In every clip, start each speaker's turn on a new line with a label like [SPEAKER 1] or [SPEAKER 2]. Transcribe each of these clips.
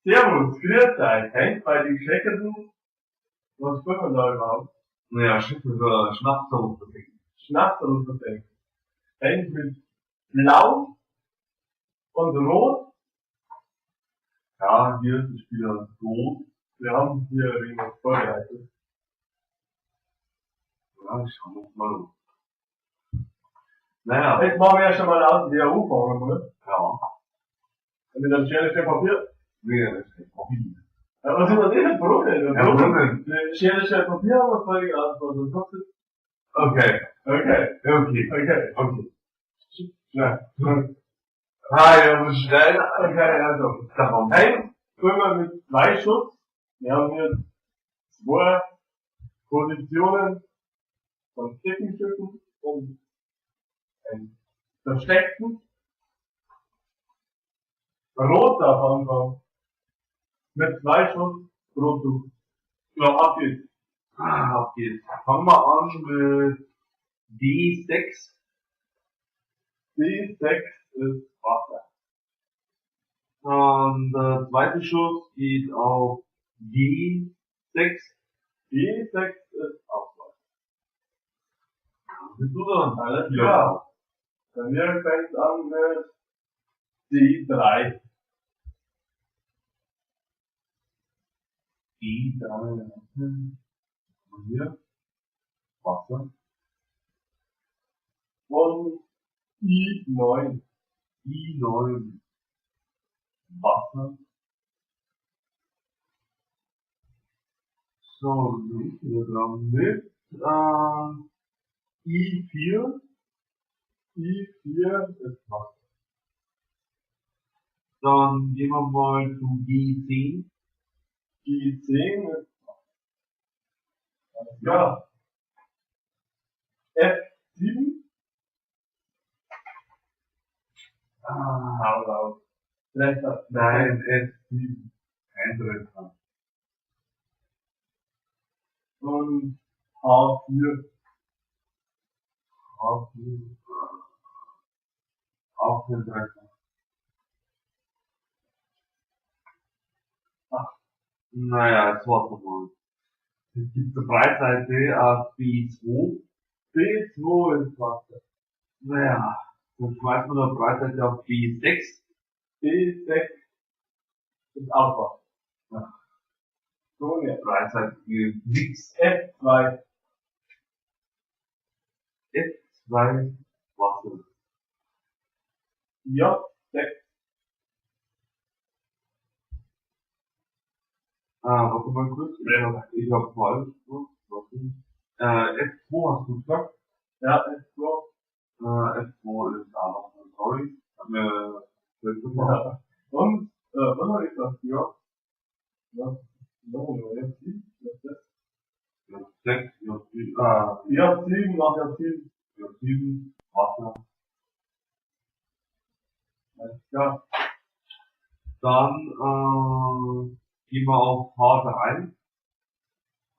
[SPEAKER 1] Servus, grüß euch. Hängt bei den Gescheckerten. Was spielen wir da überhaupt?
[SPEAKER 2] Naja, schicken wir Schnaps versenken.
[SPEAKER 1] Schnaps und versenken. Hängt mit Blau und Rot.
[SPEAKER 2] Ja, hier ist der Spieler Rot.
[SPEAKER 1] Wir haben hier irgendwas vorbereitet.
[SPEAKER 2] Ja, schauen wir uns mal an. Naja,
[SPEAKER 1] Jetzt machen wir ja schon mal aus, wie er anfangen muss.
[SPEAKER 2] ja.
[SPEAKER 1] Und mit einem Schere, Stein, Papier.
[SPEAKER 2] Nee, das ist Papier.
[SPEAKER 1] Ja, was ist das denn? Brunnen?
[SPEAKER 2] Ja, Brunnen.
[SPEAKER 1] Schere, Stein, Papier haben wir vorhin ausgemacht. Das kostet.
[SPEAKER 2] Okay,
[SPEAKER 1] Okay,
[SPEAKER 2] okay,
[SPEAKER 1] okay.
[SPEAKER 2] okay.
[SPEAKER 1] Ja.
[SPEAKER 2] Ah, ja, so schnell.
[SPEAKER 1] Okay, also.
[SPEAKER 2] Darum.
[SPEAKER 1] Hey, spielen wir mit zwei Schuss. Wir haben hier zwei Positionen von Zickenstücken und einen versteckten. Rot darf anfangen. Mit zwei Schuss pro Zug. Ja, ab geht's.
[SPEAKER 2] Ah, auf geht's. Fangen wir an mit D6.
[SPEAKER 1] D6 ist Wasser.
[SPEAKER 2] Und der zweite Schuss geht auf G6.
[SPEAKER 1] D6 ist auch Wasser.
[SPEAKER 2] Bist du dran?
[SPEAKER 1] Alles
[SPEAKER 2] Ja.
[SPEAKER 1] klar. Bei mir fängt an mit D3.
[SPEAKER 2] D3. Und hier. Wasser.
[SPEAKER 1] Und I9.
[SPEAKER 2] I9. Wasser. So, dann bin ich wieder dran mit I4.
[SPEAKER 1] I4 ist Wasser.
[SPEAKER 2] Dann gehen wir mal zu G10.
[SPEAKER 1] G10 ist Wasser. Alles klar. F7.
[SPEAKER 2] Ah,
[SPEAKER 1] Hau raus. Treffer.
[SPEAKER 2] nein, F7. Kein Treffer.
[SPEAKER 1] Und H4.
[SPEAKER 2] H4. Auch kein Treffer.
[SPEAKER 1] Ach.
[SPEAKER 2] Naja, jetzt warte mal. Es gibt eine Breitseite auf B2.
[SPEAKER 1] B2 ist Wasser.
[SPEAKER 2] Naja, dann schmeißen wir eine Breitseite auf B6.
[SPEAKER 1] B6 ist auch Wasser.
[SPEAKER 2] Ja.
[SPEAKER 1] So, ja.
[SPEAKER 2] Breitseite gibt nix.
[SPEAKER 1] F2.
[SPEAKER 2] F2 Wasser.
[SPEAKER 1] J6.
[SPEAKER 2] Ah, warte mal kurz. Ich hab falsch gemacht. Warte. F2 hast du gesagt?
[SPEAKER 1] Ja, F2.
[SPEAKER 2] F2 ist auch noch, sorry. Hab mir falsch gemacht.
[SPEAKER 1] Ja. Und, was hab ich gesagt? Ja. Ja. No, no, F7. J6.
[SPEAKER 2] J6, J7, ah,
[SPEAKER 1] J7 nach J7.
[SPEAKER 2] J7, Wasser.
[SPEAKER 1] Alles klar.
[SPEAKER 2] Dann, gehen wir auf H3.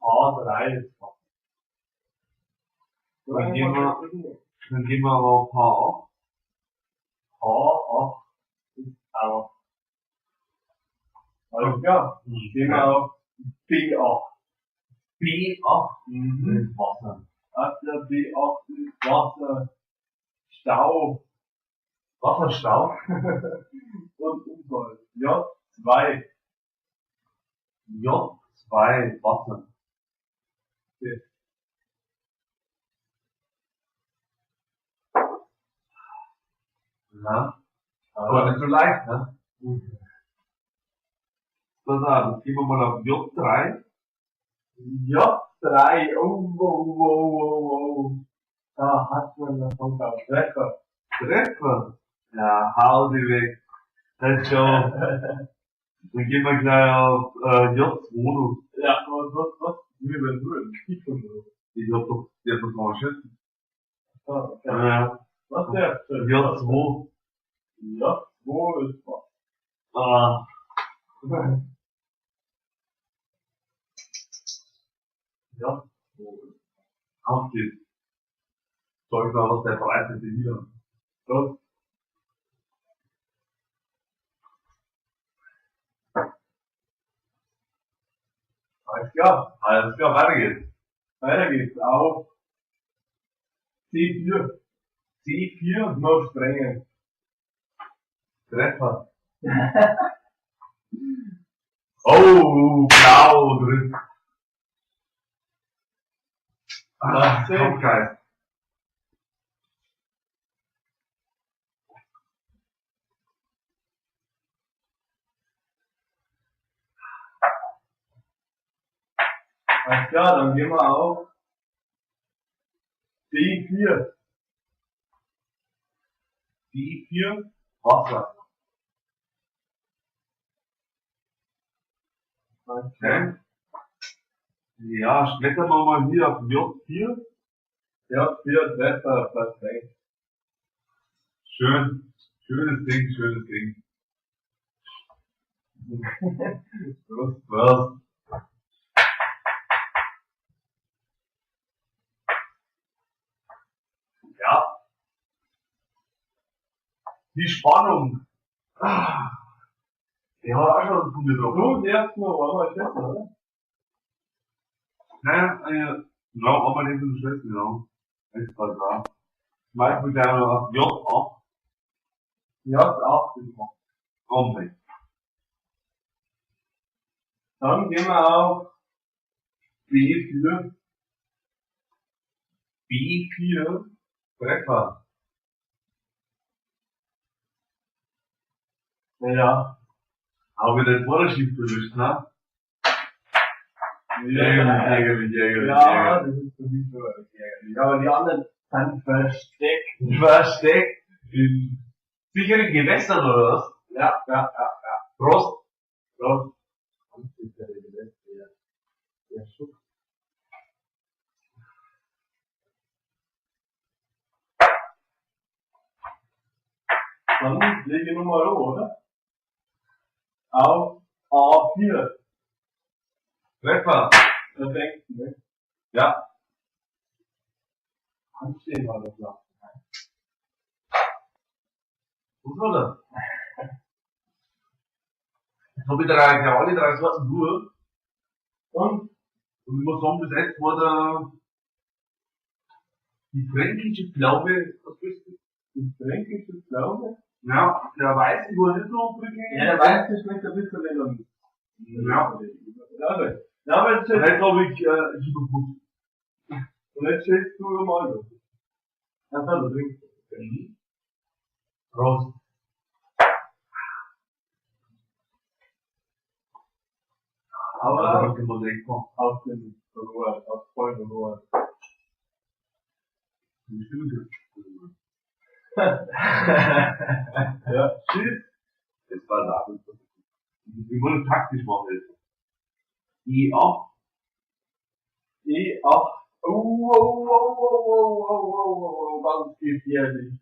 [SPEAKER 1] H3 ist Wasser.
[SPEAKER 2] Dann gehen wir auf H8.
[SPEAKER 1] H8 ist auch. Alles klar. Gehen wir auf B8.
[SPEAKER 2] B8
[SPEAKER 1] Mhm.
[SPEAKER 2] ist Wasser.
[SPEAKER 1] Wasser, B8 ist Wasser, Stau
[SPEAKER 2] Wasserstau.
[SPEAKER 1] und Unfall. J2.
[SPEAKER 2] J2 Wasser.
[SPEAKER 1] Okay.
[SPEAKER 2] Ja. Aber nicht so leicht, ne? Pass auf, jetzt gehen wir mal auf J3.
[SPEAKER 1] J3. Oh, oh, oh, oh, oh. Da hat man davon gehabt. Treffer.
[SPEAKER 2] Treffer. Ja, hau die weg. Let's go. Dann gehen wir gleich auf J2 noch.
[SPEAKER 1] Ja, was? Wir werden nur ein Spiel von so.
[SPEAKER 2] Ich hab doch, der hat doch mal schätzen.
[SPEAKER 1] Ah, okay.
[SPEAKER 2] Ja.
[SPEAKER 1] Was der?
[SPEAKER 2] J2.
[SPEAKER 1] J2 ist was.
[SPEAKER 2] Ah,
[SPEAKER 1] J2 ist
[SPEAKER 2] auf geht's. Zeug mal aus der Breite wieder.
[SPEAKER 1] Los. Alles klar.
[SPEAKER 2] Alles klar, weiter geht's.
[SPEAKER 1] Weiter geht's auf C4.
[SPEAKER 2] C4,
[SPEAKER 1] Noch sprengen.
[SPEAKER 2] Treffer. Oh, blau drin. Ah,
[SPEAKER 1] 18.
[SPEAKER 2] Kopfgeist.
[SPEAKER 1] Alles klar, dann gehen wir auf D4.
[SPEAKER 2] D4, Wasser. Okay. Ja, schmettern wir mal hier auf J4.
[SPEAKER 1] Ja, 4 Treffer, perfekt.
[SPEAKER 2] Schön. Schönes Ding, schönes Ding.
[SPEAKER 1] Prost.
[SPEAKER 2] Was? Ja. Die Spannung. Ah. Der hat auch schon einen Punkt getroffen.
[SPEAKER 1] Du darfst noch einmal schätzen, oder?
[SPEAKER 2] Naja, ja, aber nicht so schlecht, genau. Ist zwar da. Schmeiß mir gleich noch auf J8.
[SPEAKER 1] J8 ist noch.
[SPEAKER 2] Oh mein.
[SPEAKER 1] Dann gehen wir auf B4.
[SPEAKER 2] B4, Treffer.
[SPEAKER 1] Ja.
[SPEAKER 2] Aber wieder den Vorderschiff erwischt, ne? Ärgerlich, ärgerlich, ärgerlich,
[SPEAKER 1] Ja, das ist für mich schon ärgerlich. Aber die anderen sind versteckt.
[SPEAKER 2] ärgerlich. Versteckt in sicheren Gewässern, oder was?
[SPEAKER 1] Ja, ja, ja.
[SPEAKER 2] Prost.
[SPEAKER 1] Prost. Unsichere Gewässer, ja. Der Schutz. Dann lege ich nochmal an, oder? Auf A4.
[SPEAKER 2] Treffer.
[SPEAKER 1] Perfekt, ne?
[SPEAKER 2] Ja.
[SPEAKER 1] Anstehen war das ja.
[SPEAKER 2] Was war das? Jetzt hab ich drei, gleich alle drei Sorten durch.
[SPEAKER 1] Und?
[SPEAKER 2] Und ich muss sagen, bis jetzt war der, die fränkische Pflaume das Beste.
[SPEAKER 1] Die fränkische Pflaume?
[SPEAKER 2] Ja, der weiße war nicht so prickelnd.
[SPEAKER 1] Ja, der weiße schmeckt ein bisschen länger.
[SPEAKER 2] Ja.
[SPEAKER 1] Ja, ja, aber jetzt,
[SPEAKER 2] Und jetzt hab ich, Jibelputz.
[SPEAKER 1] und jetzt stellst du mal los. Ach so, du trinkst.
[SPEAKER 2] Mhm. Prost.
[SPEAKER 1] Aber
[SPEAKER 2] Da kann man direkt machen.
[SPEAKER 1] auf dem Rohr, auf vollem Rohr.
[SPEAKER 2] Die Stimme gibt.
[SPEAKER 1] Ja, tschüss.
[SPEAKER 2] Das war da. Ich wollte taktisch machen jetzt. I8.
[SPEAKER 1] E8. Oh, oh, oh, oh, oh, oh, oh, oh, oh, ganz gefährlich.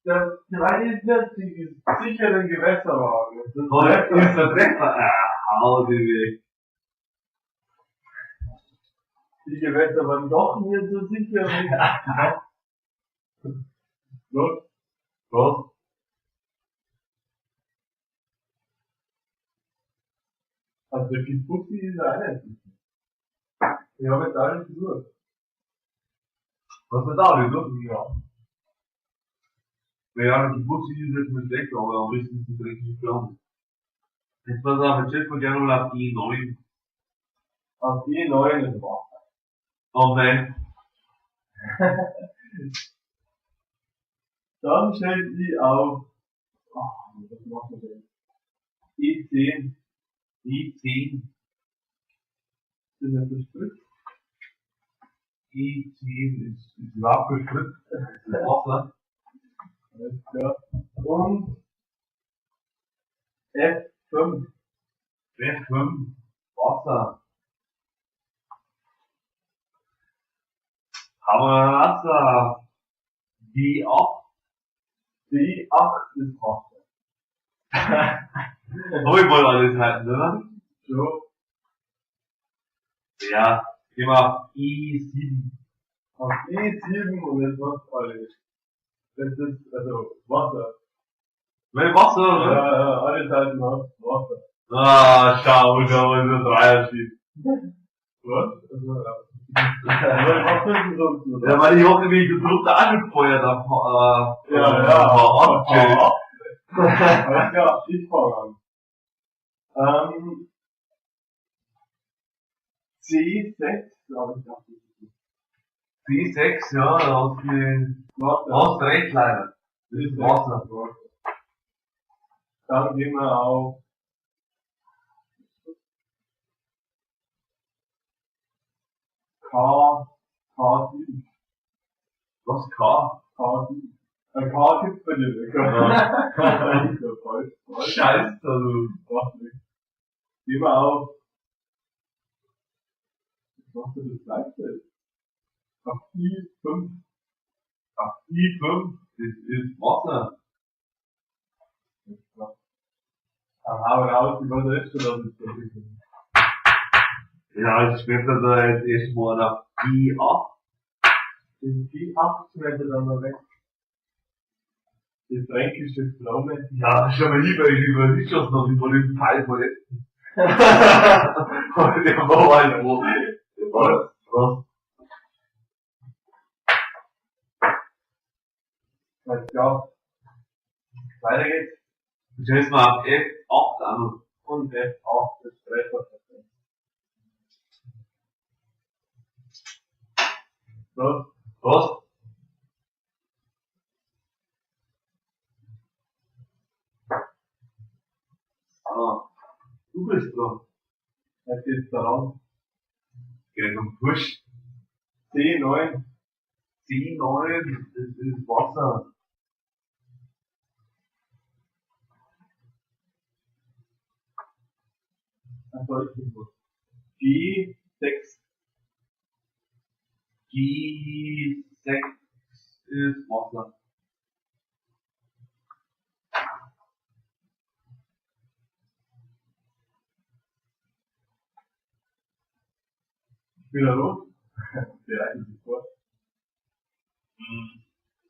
[SPEAKER 1] Der 43 ist sicher ein Gewässerwagen. Das
[SPEAKER 2] Oh, ist der Treffer. Ah, hau die weg.
[SPEAKER 1] Die Gewässer waren doch nicht so sicher. Los.
[SPEAKER 2] Prost.
[SPEAKER 1] Also der Fuffi ist auch nicht sicher. Ich habe jetzt alles durch.
[SPEAKER 2] Was ist da, wieso?
[SPEAKER 1] Ja.
[SPEAKER 2] Ja, die Busse ist jetzt nicht schlecht, aber am besten ist die dreckige Pflaume. Jetzt pass auf, jetzt schätzt man gerne mal auf E9.
[SPEAKER 1] Auf E9 ist Wasser.
[SPEAKER 2] Oh nein.
[SPEAKER 1] Dann stellt sie auf, oh, was machen wir denn? E10.
[SPEAKER 2] E10.
[SPEAKER 1] Sind das bespritzt?
[SPEAKER 2] E10 ist überhaupt bespritzt. Das ist Wasser.
[SPEAKER 1] Alles klar. Und F5.
[SPEAKER 2] F5. Wasser. Haben wir Wasser. D8.
[SPEAKER 1] D8 ist Wasser.
[SPEAKER 2] Hab ich wohl alles halten, oder?
[SPEAKER 1] So.
[SPEAKER 2] Ja. Gehen wir auf E7.
[SPEAKER 1] Auf E7 und jetzt macht alles. Das ist, also, Wasser.
[SPEAKER 2] Weil Wasser, oder?
[SPEAKER 1] Ja, ja, alle Seiten auf Wasser.
[SPEAKER 2] Ah, schau, schau, ist ein Dreierschied.
[SPEAKER 1] Was? Also, ja. Aber was ist denn sonst noch?
[SPEAKER 2] Ja, weil ich hoffe, wie ich das drunter angefeuert habe.
[SPEAKER 1] Ja, ja.
[SPEAKER 2] Okay.
[SPEAKER 1] Alles klar, ich fange an. Ähm, C6, glaube ich, dachte ich.
[SPEAKER 2] C6, ja, da hast du,
[SPEAKER 1] Warte.
[SPEAKER 2] hast recht leider. Das ist Wasser.
[SPEAKER 1] Dann gehen wir auf K, K7.
[SPEAKER 2] Was K?
[SPEAKER 1] K7. K gibt's bei dir nicht.
[SPEAKER 2] Ja.
[SPEAKER 1] Falsch, falsch.
[SPEAKER 2] Scheiße, du.
[SPEAKER 1] Macht nichts. Gehen wir auf. Was macht denn das gleiche? Auf I5.
[SPEAKER 2] Auf I5, das ist Wasser.
[SPEAKER 1] Dann hau raus, ich weiß echt schon, dass ich das ist.
[SPEAKER 2] Ja, ich schwebe da jetzt erstmal auf I8.
[SPEAKER 1] Den G8 schmeißt er dann mal weg. Die fränkische Pflaume.
[SPEAKER 2] Ja, schau mal lieber, ich überlege schon noch über den Teil von letzten. Der war halt wo. Was? Was?
[SPEAKER 1] Alles klar. Weiter geht's.
[SPEAKER 2] Ich jetzt mal auf F8 an.
[SPEAKER 1] Und F8 ist Treffer. So,
[SPEAKER 2] Was? Ah, du bist dran.
[SPEAKER 1] jetzt geht's da ran.
[SPEAKER 2] Geht um Push.
[SPEAKER 1] C9.
[SPEAKER 2] C9, das ist Wasser.
[SPEAKER 1] Achso, ich bin gut. G6.
[SPEAKER 2] G6 ist Wasser.
[SPEAKER 1] Wieder los. Bereiten Sie vor.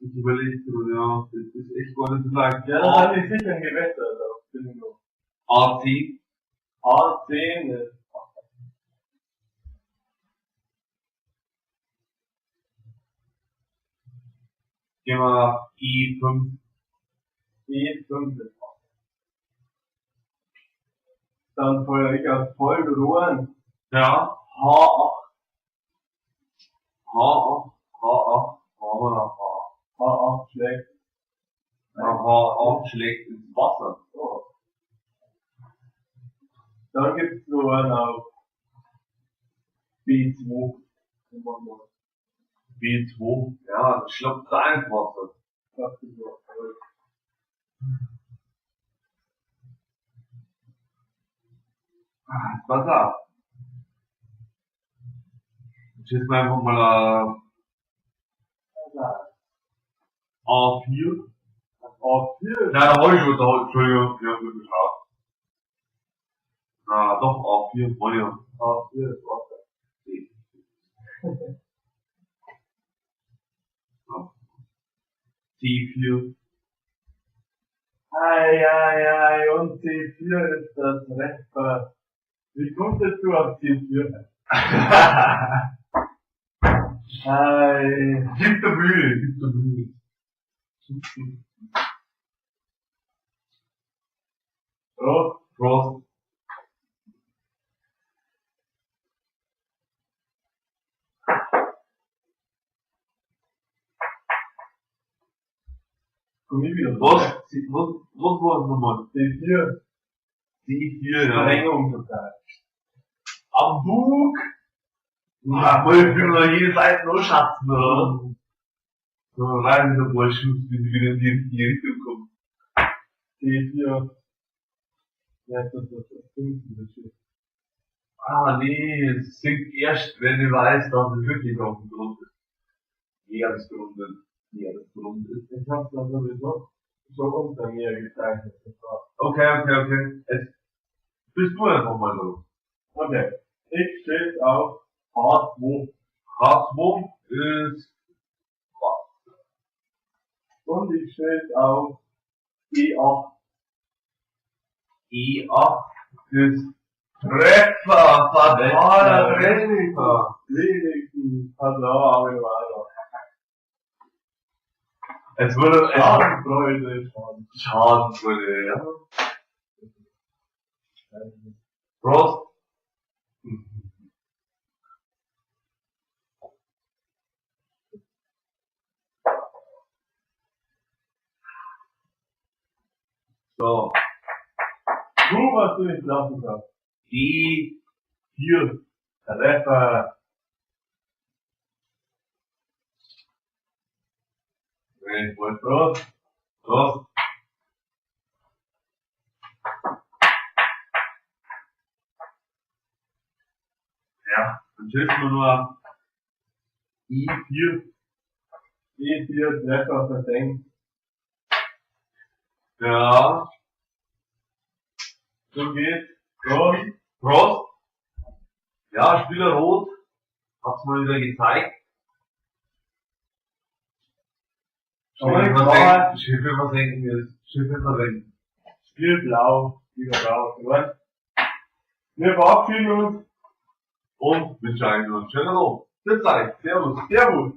[SPEAKER 2] Ich überlege gerade, ja, das ist echt gar nicht so leicht.
[SPEAKER 1] Ja, das hat ich sicher ein Gewässer. Da bin ich noch.
[SPEAKER 2] A10,
[SPEAKER 1] A10 ist
[SPEAKER 2] gehen wir auf E5,
[SPEAKER 1] E5 ist Wasser. Dann feuere ich aus Vollrohren
[SPEAKER 2] ja,
[SPEAKER 1] H8.
[SPEAKER 2] H8, H8, haben wir noch H8.
[SPEAKER 1] H8 schlägt.
[SPEAKER 2] Ja, H8 schlägt ins Wasser.
[SPEAKER 1] So. Dann gibt's noch einen auf B2. Den machen wir.
[SPEAKER 2] B2, ja, das schlägt da ins Wasser.
[SPEAKER 1] Das ist noch.
[SPEAKER 2] Ah, Pass auf. Jetzt schießen wir einfach mal auf A4.
[SPEAKER 1] A4
[SPEAKER 2] Nein, da hab ich schon, da, Entschuldigung, ich hab nicht geschaut. Na, doch, A4, wollte ich ja.
[SPEAKER 1] A4 ist Wasser.
[SPEAKER 2] C4.
[SPEAKER 1] Ei, ei, ei, und C4 ist das Treffer. Wie kommst jetzt du auf C4? Ei.
[SPEAKER 2] Gib dir Mühe, gib dir Mühe.
[SPEAKER 1] Prost.
[SPEAKER 2] Prost.
[SPEAKER 1] Komm ich wieder.
[SPEAKER 2] Was? Was war das nochmal?
[SPEAKER 1] C4.
[SPEAKER 2] C4, ja.
[SPEAKER 1] Verlängerung total.
[SPEAKER 2] Am Bug? Na, voll, ich will noch jede Seite noch schatzen, oder? So, rein mit der Ballschuss, bis ich wieder in die richtige Richtung komme.
[SPEAKER 1] C4. Ja, das ist das fünfte Schiff.
[SPEAKER 2] Ah, nee, es sinkt erst, wenn ich weiß, dass es wirklich auf dem Grund ist. Meeresgrund ist. Meeresgrund ist.
[SPEAKER 1] Ich hab's dann sowieso schon unter mir gezeichnet. Das war.
[SPEAKER 2] Okay. Jetzt bist du einfach mal so.
[SPEAKER 1] Okay. Ich stehe auf H2
[SPEAKER 2] H2 ist
[SPEAKER 1] und ich stehe auf E8.
[SPEAKER 2] E8 ist Treffer, fataler Treffer.
[SPEAKER 1] Wenigstens hat er auch eine Wahl.
[SPEAKER 2] Es wurde, es
[SPEAKER 1] Schadenfreude, Schaden.
[SPEAKER 2] Schadenfreude, ja. Prost. So,
[SPEAKER 1] Du, was du nicht lassen kannst.
[SPEAKER 2] die 4.
[SPEAKER 1] Treffer.
[SPEAKER 2] Nee, wollt
[SPEAKER 1] Prost.
[SPEAKER 2] Prost. Ja, dann hilft mir nur I4.
[SPEAKER 1] E4, Treffer versenkt.
[SPEAKER 2] Ja,
[SPEAKER 1] So geht's. Prost.
[SPEAKER 2] Prost. Ja, Spieler Rot. Hab's mal wieder gezeigt.
[SPEAKER 1] Aber
[SPEAKER 2] Schiffe
[SPEAKER 1] ich war-
[SPEAKER 2] versenken, Schiffe versenken ist Schiffe versenken.
[SPEAKER 1] Spiel blau, wieder raus, oder? Wir verabschieden uns.
[SPEAKER 2] Und wünsche allen noch einen schönen Abend. Bis dann. Servus.
[SPEAKER 1] Servus.